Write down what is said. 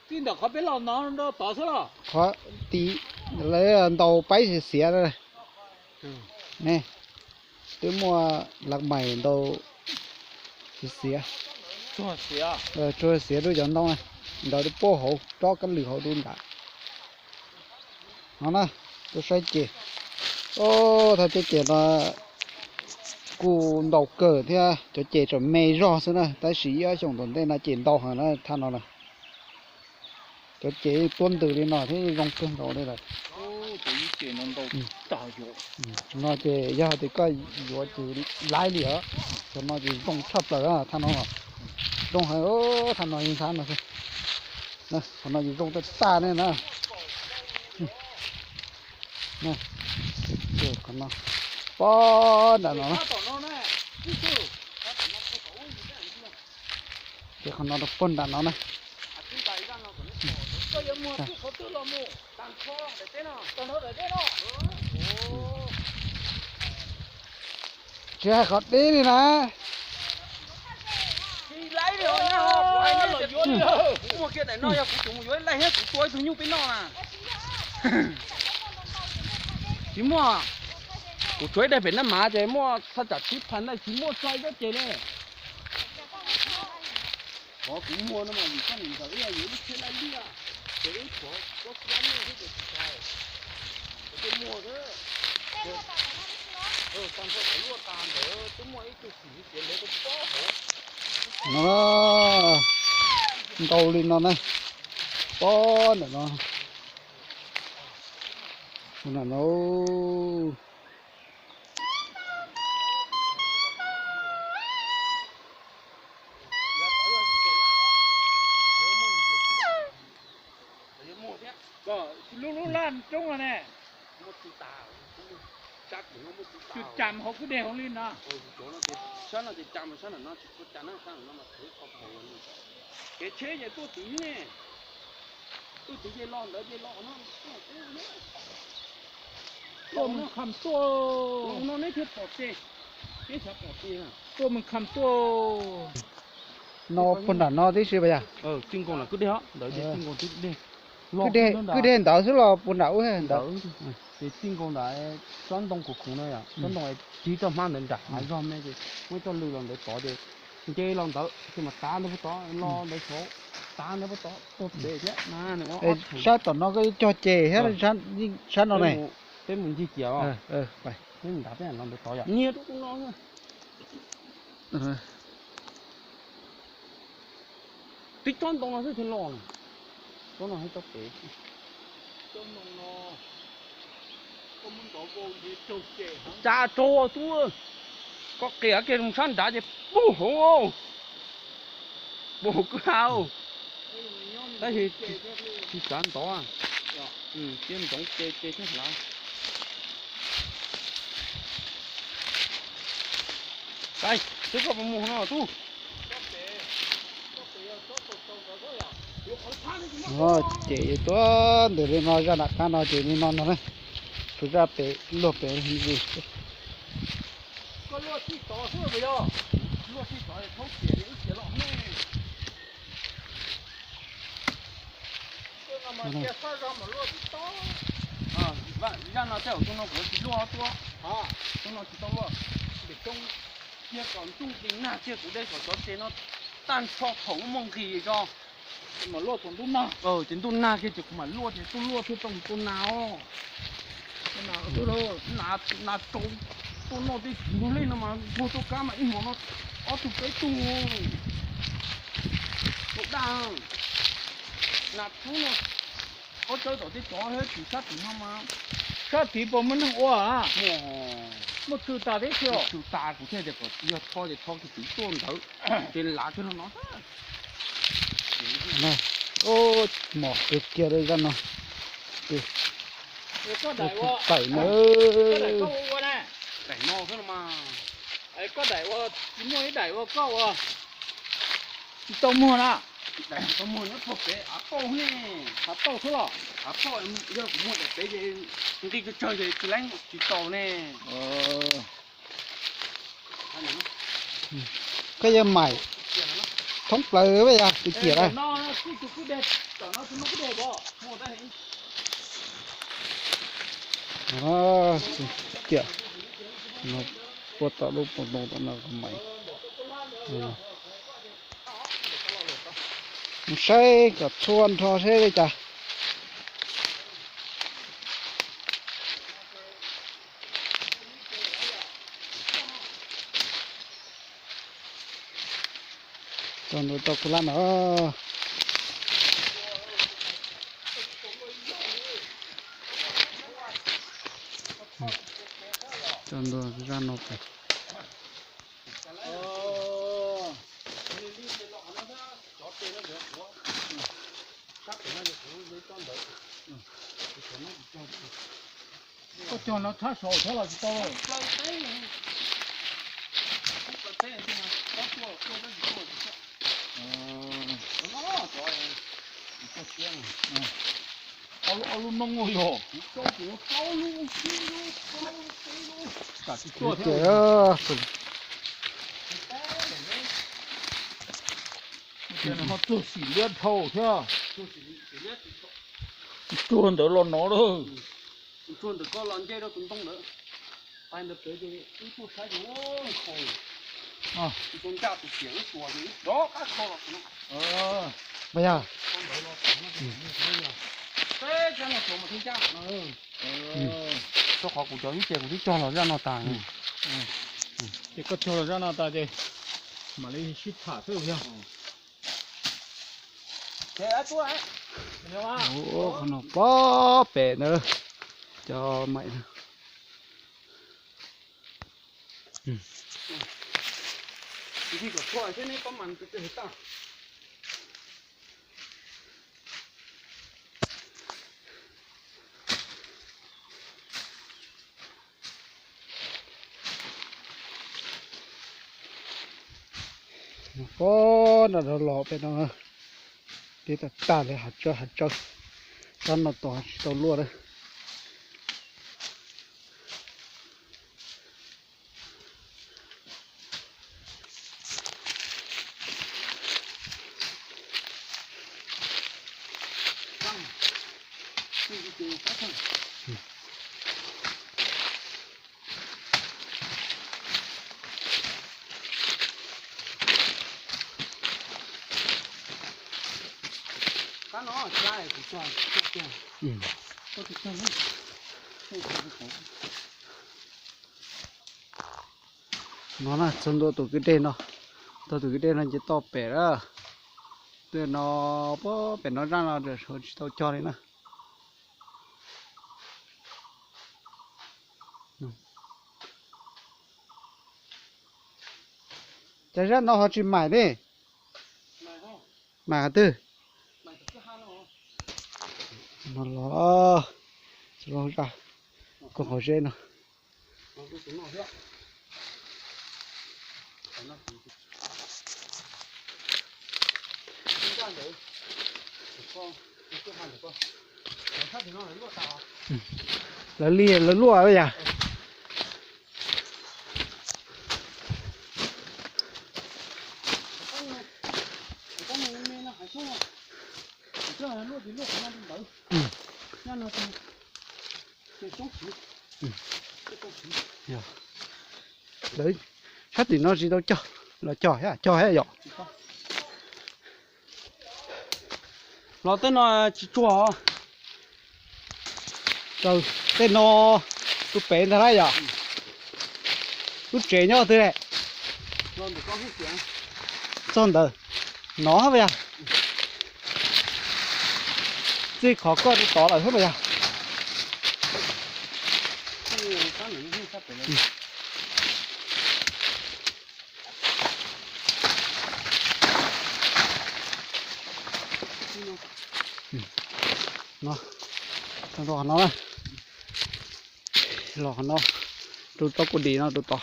Tib ntawm qhov peb los no rau tod xwb los? Qhov tid lawv ntaus paib xiav xiav ne. Twb muaj lam mais ntaus xiav xiav, tsuag xiav rau cov ntoo na, ntawd rau puag hauv, rov kab lwm hauv rau nram no na. Tuaj saib ces, o, thaj teb ces no kuj ntau kawg thiab, cov ces tseem me zog xwb na, tab sis ib ob xyoos tom ntej no ces ntau heev na thaj no na. Cov ces tuab ntws li no thiab zoo kawg nkaus li lawm. No ces yog tias koj yuav ces laib li os. Cov no ces zoo tshaj plaws thaj no. Zoo heev, thaj no yeej ntxhab no xwb. Qhov no ces zoo tag tag ne na. Qhov no, pob nram no na. Ces qhov no rau puag nram no na. Tsis hais qhov deb li na. Muaj kiag daim no yog kuv tseem mus yuav ib leeg thiab kuv tua ib tug nyuj peb noj na. Tsis muaj, kuv tshuav ib daim pem naj mav ces muaj thaj tsam tsib phav ntawd, tsis muaj txog ib tsob ces li. Qhov kuv muag no mas vim koj niam ntxawm ib yam yuav lub tsheb laij liaj, ces ib tshuav pob xyab nyuj xwb ces tsis tau. Kuv twb muag xwb. Tag nrho cov luaj tas ntawd twb muaj ib tug xim tiav lawv rau pob hauv. No, ntau li no na. Pob ntawm no. Ntawm no. Lub lub laj coob no ne. Tsis cam hauv kwj deg hauv li no. Sab no ces cam, sab no tsis tshua cam na, sab no mas kev tsheb ces tuaj tid ne. Tuaj tid ces los ntawd ces los no. Tuaj mus kham tuaj. No neb thiaj pom tes, peb xav pom tes. Tuaj mus kham tuaj. No puag nram no tib si pas yog? Txij nkaus nram kwj deg, ntawd ces txij nkaus kwj deg. Kwj deg ntawd xwb los puag nram ub ntawd? Ces txij nkaus nram tsob ntoo khoom khoom no yom, tsob ntoo tig toj hmab ntawd nram hav zog me ces muaj ib txoj lw los ntawd tod ces nce los ntawd ces mas tav ntawd puag tod, los ntawd saud, tav ntawd puag tod tuag pem thiab na. Sab tom no koj cog ces thiab, sab no ne. Peb mus ncig cia os. Peb mus nrad peb los ntawd tod yom, niag rau ub no. Tib tsob ntoo no xwb thiaj loj na. Tsob no thiab tsob pem. Cas raug tub, koj qias kiag mus sab nrad ces pub hauv, pub hauv kwj ha. Tab sis tsis xav ntov, cia ntsoov ces ces thiaj hlav. Twb koj puas mus no tub? Ces tuaj ntawm li no zaj nram qab no ces li no no na. Tus zaj pem luag pem ntsis. Zaj no tej zaum tus no kuv tsis luaj tuaj, tus no tsis tau luaj. Cia kom ntuj nqis nag kiag kuv de kom cov tsev no tag nrho thaum muaj nqis tso. Ces ntuj nag kiag ces kuv mam luaj ces tuaj luaj thiaj tau mus tua nas os. Nas tau tuaj noj tej ntug lej no mas nquag tuaj kab mas ib hmos no ob tug peb tug. Tua daj. Nas tub no, ob txawb tom tej tod thiab tsis sab tim no mas. Sab tid puas muaj neeg ua? Muaj, muaj tsw tas thiab xwb. Tsw tas kuv thiaj tias kom yog tho ces tho kiag tid tuaj ntawd, ces lav kiag no no. Mos kiag kiag li zaj no. Daim no, daim no xwb no mas. Koj daim ua tsis muaj ib daim ua koj ua tsis tau muag na. Daim tau muag nyob puag pem av pauj ne. Av pauj xwb los? Av pauj, yog kuv muag daim pem ces nqi tsawg tsawg ces tsis leej tsis tau ne. Koj yuav maim thoob plaws yog tus ciam na. Ciam no puab tom lub pob tau no kuv mam mus saib kom txhua nrho seb li cas. Txog ntua tau kuv lab no. Txog ntua zaj no pem. Koj cog no tshab saud thiab los tsis tau. Ob lub noob yog. Ho tsuag sim liab dhau thiab. Tsuag ntawd los no lawm. Tsuag ntawm koj los nce rau tus ntoo ntawd. Pais ntawd pem ces wb tuaj saib ces ua nkhaus. Tus ncaj tus tiam wb tuaj ces wb rov qab kho los no. Mas yog. Peb zaj no tuaj mas thiaj ncaj. Rau qhov kuv cov ib ce kuv twb cog los zaj no tas. Ces koj cog los zaj no tas ces mam li sib tham xwb yog. Qhov no pob pem ntawd cov maim no. Pob no los pem no, tib tag tag li hav tsawb hav tsawb, rab no tos tsis tau luaj lawm. No na, txog ntua tus kwj deg no, tau tus kwj deg no ces toj pem lawm. Tej no, pem no zaj no tsis tau cog li na. Cas zaj no ho tsis maim li? Maim qhov twg? No los, zaj koj qhov zeb no. Lawv li lawv luaj yam. Lawv sab tim no tsis tau cog, los cog thiab, cog thiab yom. Los tej no tsis tsuag. Tej no tus pem ntag lauj yom. Lub tsev nyob twg lawm? Txog ntawd no yog. Txij qhov koj tod lawm xwb mas yog. No, los qhov no, rau tsob kuj dim no rau tod.